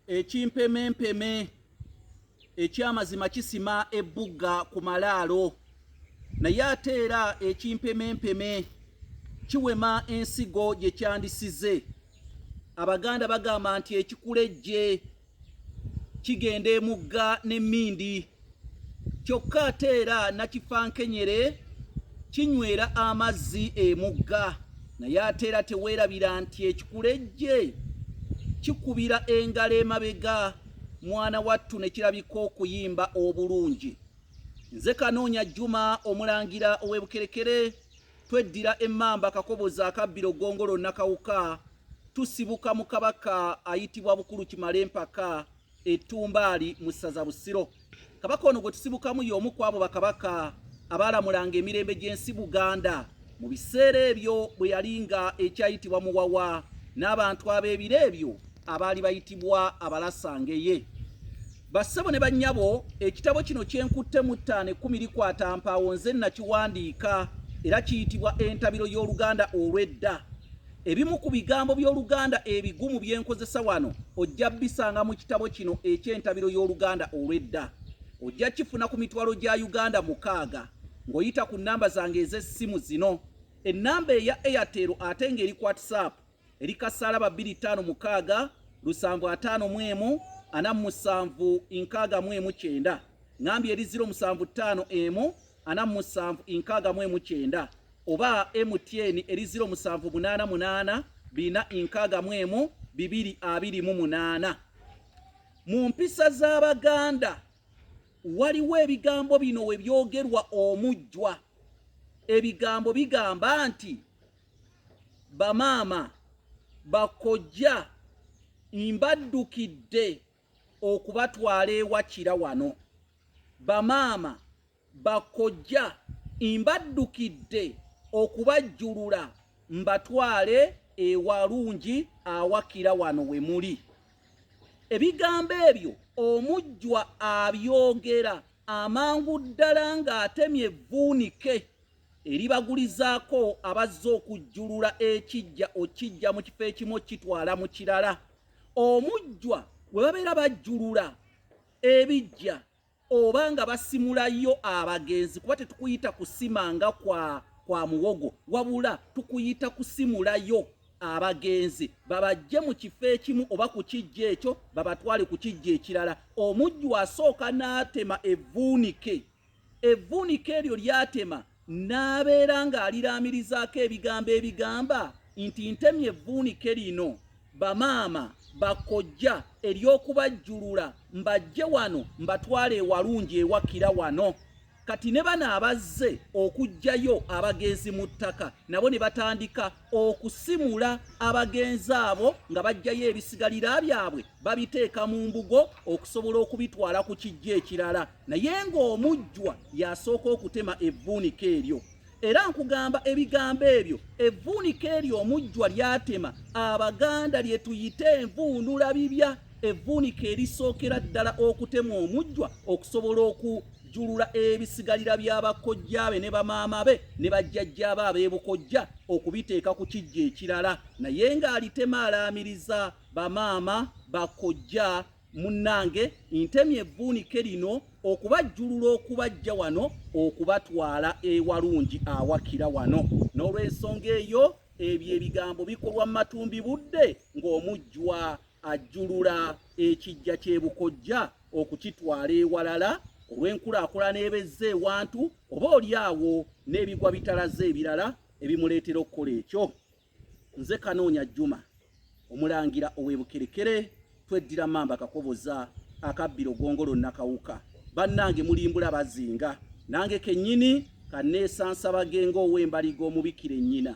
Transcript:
Ekimpemempeme ekyamazima kisima ebbugga ku malaalo, naye ate era ekimpemempeme kiwema ensigo gye kyandisize. Abaganda bagamba nti ekikulejje kigenda emugga n'emmindi, kyokka ate era nakifankenyere kinywera amazzi emugga. Naye ate era teweerabira nti ekikulejje kikubira engalo emabega mwana wattu ne kirabika okuyimba obulungi. Nze Kanoonya Juma omulangira ow'e Bukerekere, tweddira emmamba Kakoboza akabbiro Ggongolo Nakawuka, tusibuka mu Kabaka ayitibwa Bukulu Kimalempaka Ettumbaali mu ssaza Busiro. Kabaka ono gwe tusibukamu y'omu ku abo bakabaka abaalamulanga emirembe gy'ensi Buganda mu biseera ebyo bwe yali nga ekyayitibwa Muwawa n'abantu ab'ebiro ebyo abaali bayitibwa Abalasangeye. Bassebo ne bannyabo, ekitabo kino kye nkutte mu ttaano ekkumi likwata mpaawo nze nnakiwandiika era kiyitibwa Entabiro y'Oluganda Olw'edda. Ebimu ku bigambo by'Oluganda ebigumu bye nkozesa wano ojja bisanga mu kitabo kino eky'Entabiro y'Oluganda Olw'edda. Ojja kifuna ku mitwalo gya Uganda 6 ng'oyita ku nnamba zange ez'essimu zino. Ennamba eya Airtel ate ng'eri ku WhatsApp eri kasaalaba 256 751 47 69. Ngambye eri 0751 47 69, oba MTN eri 0788 461 228. Mu mpisa z'Abaganda waliwo ebigambo bino we byogerwa omujjwa. Ebigambo bigamba nti bamaama, bakojja, mbaddukidde okubatwala ewakira wano. Bamaama, bakojja, mbaddukidde okubajjulula mbatwale ewalungi awakira wano we muli. Ebigambo ebyo omujjwa abyogera amangu ddala ng'atemye evvuunike eribagulizaako abazze okujjulula ekijja okijja mu kifo ekimu okitwala mu kirala. Omujjwa bwe babeera bajjulula ebijja oba nga basimulayo abagenzi, kuba tetukuyita kusima nga kwa muwogo, wabula tukuyita kusimulayo abagenzi babajje mu kifo ekimu oba ku kijja ekyo babatwale ku kijja ekirala. Omujjwa asooka n'atema evvuunike, evvuunike eryo ly'atema n'abeera ng'aliraamirizaako ebigambo ebigamba nti ntemye evvuunike lino bamaama bakojja ery'okubajjulula mbajje wano mbatwale ewalungi ewakira wano. Kati ne bano abazze okuggyayo abagenzi mu ttaka nabo ne batandika okusimula abagenzi abo nga baggyayo ebisigalira byabwe babiteeka mu mbugo okusobola okubitwala ku kijja ekirala, naye ng'omujjwa y'asooka okutema evvuunike eryo. Era nkugamba ebigambo ebyo, evvuunike eryo omujjwa ly'atema, Abaganda lye tuyita envuunula bibya, evvuunike erisookera ddala okutemwa omujjwa okusobola okujjulula ebisigalira bya bakojja be ne bamaama be ne bajjajja be ab'ebukojja okubiteeka ku kijja ekirala, naye ng'alitema alaamiriza bamaama, bakojja. Munnange ntemye evvuunike lino okubajjulula okubajja wano okubatwala ewalungi awakira wano. N'olw'ensonga eyo ebyo ebigambo bikolwa mu matumbi budde ng'omujjwa ajjulula ekijja ky'ebukojja okukitwala ewalala olw'enkulaakulana ebezze ewantu oba oli awo n'ebigwa bitalaze ebirala ebimuleetera okukola ekyo. Nze Kanoonya Juma omulangira ow'e Bukerekere, tweddira Mamba Kakoboza akabbiro Gongolo Nakawuka. Bannange mulimbula bazinga, nange kennyini kanneesansabage ng'ow'embaliga omubikira ennyina.